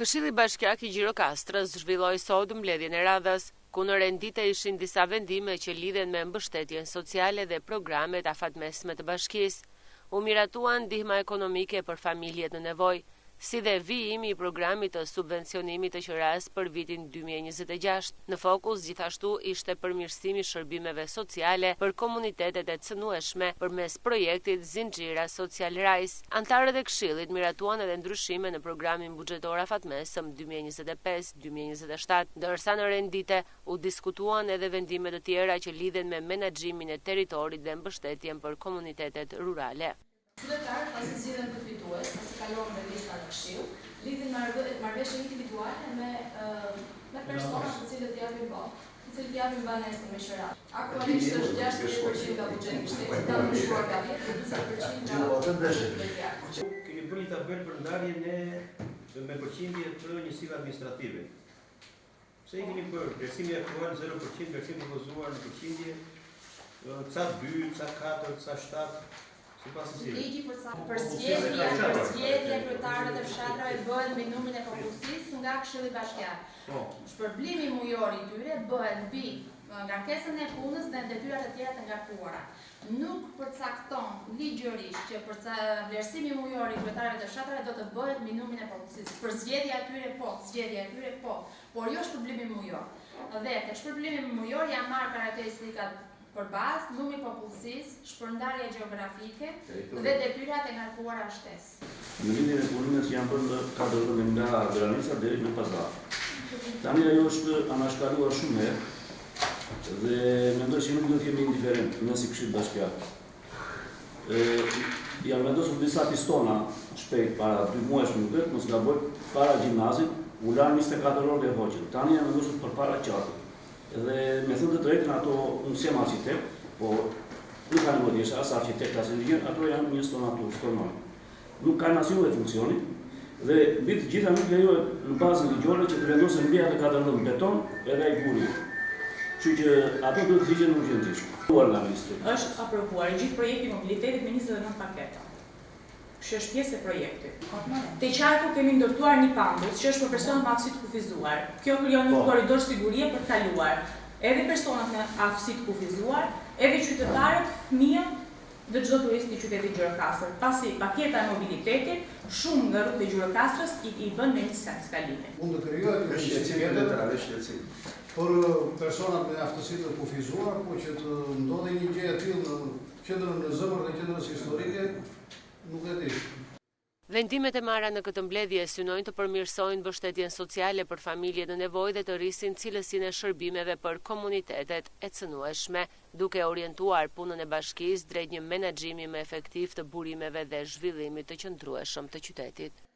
Këshilli Bashkiak i Gjirokastrës zhvilloi sot mbledhjen e radhës, ku në rend dite ishin disa vendime që lidhen me mbështetjen sociale dhe programet afatmesme të bashkisë. U miratua ndihma ekonomike për familjet në nevojë, si dhe vijimi i programit të subvencionimit të qirasë për vitin 2026. Në fokus gjithashtu ishte përmirësimi i shërbimeve sociale për komunitetet e cënueshme përmes projektit Zinxhira Social Rise. Anëtarët e Këshillit miratuan edhe ndryshime në programin buxhetor afatmesëm 2025-2027, ndërsa në rend dite u diskutuan edhe vendime të tjera që lidhen me menaxhimin e territorit dhe mbështetjen për komunitetet rurale. Qytetarët pasi zgjidhen përfitues, pasi kalon në lista në këshill, lidhin marrëveshje individuale me me persona të cilët japin po, të cilët japin banesën me qira. Aktualisht është 60% nga buxheti i shtetit, ka ndryshuar nga 10 dhe 40% nga buxheti vetjak. Keni bërë një tabelë për ndarjen e me përqindje të njësive administrative. Pse i keni bërë vlerësimi aktual 0%, vlerësim propozuar në përqindje, ca 2, ca 4, ca 7, sipas të cilit? Ligji për përzgjedhja, përzgjedhja e kryetarëve të fshatrave bëhet mbi numrin e popullsisë nga Këshilli Bashkiak. Po. Shpërblimi mujor i tyre bëhet mbi ngarkesën e punës dhe detyrat e tjera të ngarkuara. Nuk përcakton ligjërisht që vlerësimi mujor i kryetarëve të fshatrave do të bëhet mbi numrin e popullsisë. Përzgjedhja e tyre po, zgjedhja e tyre po, por jo shpërblimi mujor. Dhe tek shpërblimi mujor janë marrë karakteristikat për bazë, numri i popullsisë, shpërndarja gjeografike dhe detyrat e ngarkuara shtesë. Në lidhje me punimet që janë bërë në ka të bëjë nga Granica deri në Pazar. Tani ajo është anashkaluar shumë herë dhe mendoj se nuk duhet të jemi indiferent ne si Këshill Bashkiak. Ë janë vendosur disa pistona shpejt para dy muajsh më duket, mos gaboj, para gjimnazit, u lanë 24 orë dhe hoqën. Tani janë vendosur përpara qarkut. Dhe me thënë të drejtën ato unë s'jam architekt, po nuk ka nevojë të jesh as architekt as inxhinier, ato janë një stonatur, stonojnë. Nuk kanë asnjë lloj funksioni dhe mbi të gjitha nuk lejohet në bazën ligjore që të vendosen mbi atë katër beton edhe ai guri. Kështu që ato duhet të hiqen urgjentisht. Nga ministri. Është aprovuar i gjithë projekti i mobilitetit me 29 paketa. Që është pjesë e projektit. Te qarku kemi ndërtuar një pandus që është për personat me aftësi të kufizuar. Kjo krijon një korridor sigurie për të kaluar edhe personat me aftësi të kufizuar, edhe qytetarët, fëmijët dhe çdo turist i qytetit Gjirokastër, pasi paketa e mobilitetit shumë nga rrugët e Gjirokastrës i, i bën me një sens kalimi. Mund të krijohet një mundësi tjetër për personat me aftësi të kufizuar, po që të ndodhi një gjë e tillë në qendrën në zemër të qendrës historike, nuk e di. Vendimet e marra në këtë mbledhje synojnë të përmirësojnë mbështetjen sociale për familjet në nevojë dhe të rrisin cilësinë e shërbimeve për komunitetet e cënueshme, duke orientuar punën e bashkisë drejt një menaxhimi më efektiv të burimeve dhe zhvillimit të qëndrueshëm të qytetit.